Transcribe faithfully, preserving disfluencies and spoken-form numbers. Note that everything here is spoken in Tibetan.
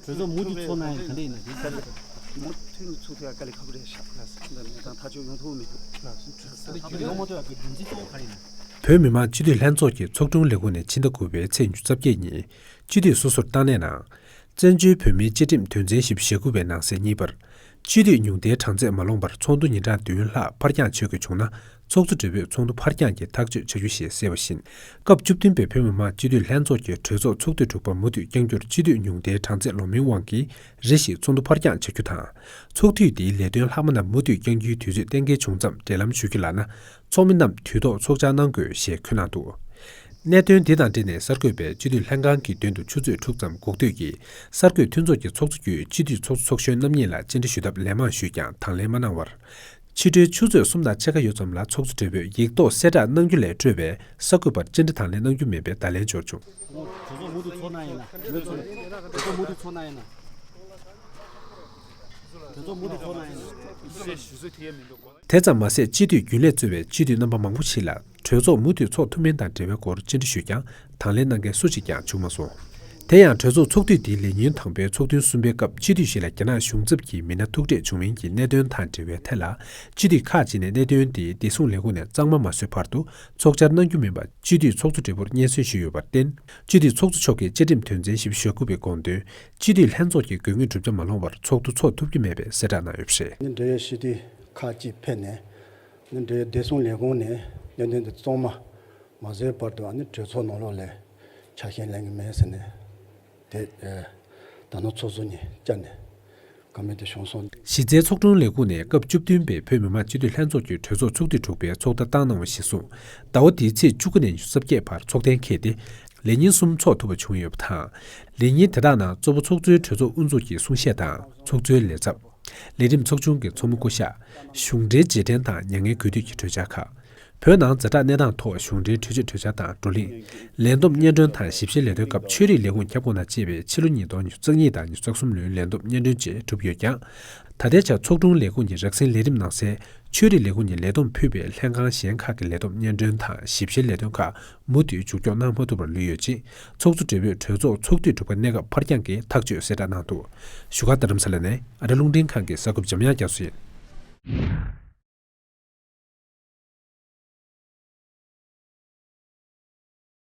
གྲོས་ཚོགས་མུ་མཐུད་ཚོགས་གནང་ཡ་ག་འདྲ་ཡིན་ན་དེ་ག་རེ། མུ་མཐུད་ནས་ཚོགས་ཐུབ་ཡ་དཀའ་ལས་ཁག་པོ་རེད་ཤག་ལགས་སོ། འདི་མེད་དང་ཐག་གཅོད་ཡོང་ཐུབ་མེད། ལགས་སོ། གྲོས་ཚོགས་ཡོང་མ་ཐུབ་ཡ་གི་རྒྱུ་མཚན་གཙོ་བོ་ག་རེ་ཡིན་ན། བོད་མི་མང་སྤྱི་འཐུས་ལྷན་ཚོགས་ཀྱི་ཚོགས་དྲུང་ལས་ཁུངས་ནས་ཕྱི་ཟླ་དགུ་པའི་ཚེས་ཉི་ཤུ་རྩ་བརྒྱད་ཉིན་སྤྱི་འཐུས་སོ་སོར་བཏང་གནས་གནང་། བཙན་བྱོལ་བོད་མིའི་བཅའ་ཁྲིམས་དོན་ཚན་བཞི་བཅུ་ཞེ་དགུ་པའི་ནང་གསེས་གཉིས་པར། སྤྱི་འཐུས་ཉུང་མཐའི་གྲངས་ཚད་མ་ལོངས་པར་ཚོགས་འདུ་ཉིན་གྲངས་བདུན་ལྷག་ཕར་འགྱངས་བྱེད་དགོས་བྱུང་ན། ཚོགས་གཙོ་སྦྲེལ་པོས་ཚོགས་འདུ་ཕར་འགྱངས་ཀྱི་ཐག་གཅོད་བྱ་རྒྱུ་ཞེས་གསལ་བ་བཞིན། སྐབས་བཅུ་བདུན་པའི་བོད་མི་མང་སྤྱི་འཐུས་ལྷན་ཚོགས་ཀྱི་གྲོས་ཚོགས་ཚོགས་དུས་དྲུག་པ་མུ་མཐུད་བསྐྱང་རྒྱུར་སྤྱི་འཐུས་ཉུང་མཐའི་གྲངས་ཚད་ལོག་མིན་དབང་གིས་རེ་ཞིག་ཚོགས་འདུ་ཕར་འགྱངས་བྱ་རྒྱུ་དང་། ཚོགས་དུས་དེའི་ལས་དོན་ལྷག་མ་རྣམས་མུ་མཐུད་བསྐྱང་རྒྱུའི་དུས་ཚོད་གཏན་འཁེལ་བྱུང་ཙམ་འབྲེལ་ལམ་ཞུ་རྒྱུ་ལགས་ན། ཚོགས་མི་རྣམས་དུས་ཐོག་ཚོགས་བཅར་གནང་དགོས་ཞེས་འཁོད་གནང་འདུག་གནད་དོན་འདི་དང་འབྲེལ་ནས་གསར་འགོད་པས་སྤྱི་འཐུས་ལྷན་ཁང་གི་མདུན་དུ་ཆུ་ཚོད་དྲུག་ཙམ་འགོག་སྡོད་ཀྱིས་གསར་འགོད་མཐུན་ཚོགས་ཀྱི་ཚོགས་གཙོ་བརྒྱུད་སྤྱི་འཐུས་ཚོགས་གཙོ་ཚོགས་གཞོན་རྣམ་གཉིས་ལ་བཅར་འདྲི་ཞུ་ཐབས་ལན་མང་ཞུས་ཀྱང་དང་ལེན་མ་གནང་བར། ཕྱི་དྲོའི་ཆུ་ཚོད་གསུམ་དང་ཕྱེད་ཀ་ཡོལ་ཙམ་ལ་ཚོགས་གཙོ་སྦྲེལ་པོས་ཡིག་ཐོག་གསལ་བསྒྲགས་གནང་རྒྱུ་ལས་སྤྲོས་པའི་གསར་འགོད་པར་བཅར་འདྲི་དང་ལེན་གནང་རྒྱུ་མེད་པའི་བརྡ་ལན་འབྱོར་བྱུང་། གྲོས་ཚོགས་མུ་མཐུད་ཚོགས་གནང་ཡིན་ན། མུ་མཐུད་གྲོས་ཚོགས་མུ་མཐུད་ཚོགས་གནང་ཡིན་ན། གྲོས་ཚོགས་མུ་མཐུད་ཚོགས་གནང་ཡིན་ན། དེ་ཙམ་མ་ཟད་སྤྱི་འཐུས་རྒྱུན་ལས་གཙོས་པའི་སྤྱི་འཐུས་རྣམ་པ་མང་པོ་ཞིག་ལ་གྲོས་ཚོགས་མུ་མཐུད་ཚོགས་ཐུབ་མིན་དང་འབྲེལ་བའི་སྐོར་བཅར་འདྲི་ཞུས་ཀྱང་དང་ལེན་གནང་མཁན་སུ་གཅིག་ཀྱང་བྱུང་མ་སོང་། དེ་ཡང་གྲོས་ཚོགས་ཚོགས་དུས་འདིའི་ལས་ཉིན་དང་པོའི་ཚོགས་ཐུན་གསུམ་པའི་སྐབས་སྤྱི་འཐུས་ཤིག་ལ་རྒྱ་ནག་གཞུང་ཚབ་ཀྱི་མི་སྣ་ཐུག་འཕྲད་བྱུང་མིན་གྱི་གནད་དོན་དང་འབྲེལ་བའི་ཐད་ལ་སྤྱི་འཐུས་ཁག་ཅིག་ནས་གནད་དོན་དེ་བདེ་སྲུང་ལས་ཁུངས་ནས་གཙང་མ་མ་བཟོས་བར་དུ་ཚོགས་བཅར་གནང་རྒྱུ་མིན་པ་སྤྱི་འཐུས་ཚོགས་གཙོ་སྦྲེལ་པོར་སྙན་སེང་ཞུས་ཡོད་པར་བརྟེན། སྤྱི་འཐུས་ཚོགས་གཙོ་མཆོག་གིས་བཅའ་ཁྲིམས་དོན་ཚན་བཞི་བཅུ་ཞེ་དགུ་པའི་དགོངས་དོན། སྤྱི་འཐུས་ལྷན་ཚོགས་ཀྱི་དགོས་ངེས་གྲུབ་ཆ་མ་ལོངས་པར་ཚོགས་འདུ་འཚོགས་ཐུབ་ཀྱི་མེད་པའི་གསལ་བསྒྲགས་གནང་ཡོད་པ་རེད། ནི་འབྲེལ་ཡོད་སྤྱི་འཐུས་ཁག་ཅིག་ཕེབས་ནས་ནི་འབྲེལ་ཡོད་བདེ་སྲུང་ལས་ཁུངས་ནས་གནད་དོན་དེ་གཙང་མ་མ་བཟོས་བར་དུ་ཨ་ནི་གྲོས་ཚོགས་ནང་ལོགས་ལ་ཆ་ཤས་ལེན་གྱི་མེད་ཟེར་ནས་དེ་ད་ནང་ཚོགས་གཙོ་ནས་བཅར་ནས་བཀའ་མོལ་དེ་བྱུང་སོང་། གཞི་རྩའི་ཚོགས་དྲུང་ལས་ཁུངས་ནས་སྐབས་བཅུ་བདུན་པའི་བོད་མི་མང་སྤྱི་འཐུས་ལྷན་ཚོགས་ཀྱི་གྲོས་ཚོགས་ཚོགས་དུས་དྲུག་པའི་ཚོགས་བརྡ་བཏང་གནང་བ་གཞིར་བཟུང་། ཟླ་བ་འདིའི་ཚེས་བཅུ་དགུ་ནས་ཉི་ཤུ་རྩ་བརྒྱད་བར་ཚོགས་ཐེངས་འཁེལ་ཏེ། ལས་ཉིན་གསུམ་འཚོགས་ཐུབ་པ་བྱུང་ཡོད་པ་དང་། ལས་ཉིན་དེ་དག་ནང་གཙོ་བོ་ཚོགས་གཙོའི་གྲོས་ཚོགས་དབུ་འཛུགས་ཀྱི་གསུང་བཤད་དང་ཚོགས་གཙོའི་ལས་ཚབ། ལས་རིམ་ཚོགས་ཆུང་གི་ཚོགས་མི་སྐུ་ཞབས། གཞུང་འབྲེལ་རྗེས་དྲན་དང་མྱ་ངན་གུས་འདུད་ཀྱི་གྲོས་འཆར་ཁག་བོད་ནང་ཛ་དྲག་གནས་སྟངས་ཐོག་གཞུང་འབྲེལ་གྲོས་ཆོད་གྲོས་འཆར་དང་བགྲོ་གླེང་། ལས་བསྡོམས་སྙན་སྒྲོན་དང་ཞིབ་བཤེར་ལས་དོན་སྐབས་ཆོས་རིག་ལས་ཁུངས་ཁྱབ་ཁོངས་དང་བཅས་པའི་ཕྱི་ལོ་ཉིས་སྟོང་ཉི་ཤུ་རྩ་གཉིས་དང་ཉི་ཤུ་རྩ་གསུམ་ལོའི་ལས་བསྡོམས་སྙན་སྒྲོན་བཅས་གྲུབ་ཡོད་ཀྱང་། ད་ལྟའི་ཆར་ཚོགས་དྲུང་ལས་ཁུངས་ཀྱི་རགས་ཟིན་ལས་རིམ་ནང་གསལ། ཆོས་རིག་ལས་ཁུངས་ཀྱི་ལས་བསྡོམས་ཕུད་པའི་ལྷན་ཁང་གཞན་ཁག་གི་ལས་བསྡོམས་སྙན་སྒྲོན་དང་ཞིབ་བཤེར་ལས་དོན་ཁག་མུ་མཐུད་མཇུག་སྐྱོང་གནང་མ་ཐུབ་པར་ལུས་ཡོད་ཅིང་། ཚོགས་གཙོ་སྦྲེལ་པོས་གྲོས་ཚོགས་ཚོགས་དུས་དྲུག་པ་གནས་སྐབས་ཕར་འགྱངས་ཀྱི་ཐག་གཅོད་གསལ་བསྒྲགས་གནང་འདུག་བཞུགས་སྒར་རྡ་རམ་ས་ལ་ནས་ཨ་རི་རླུང་འཕྲིན་ཁང་གི་གསར་འགོད་པ་འཇམ་དབྱངས་རྒྱ་མཚོ་ཡིན།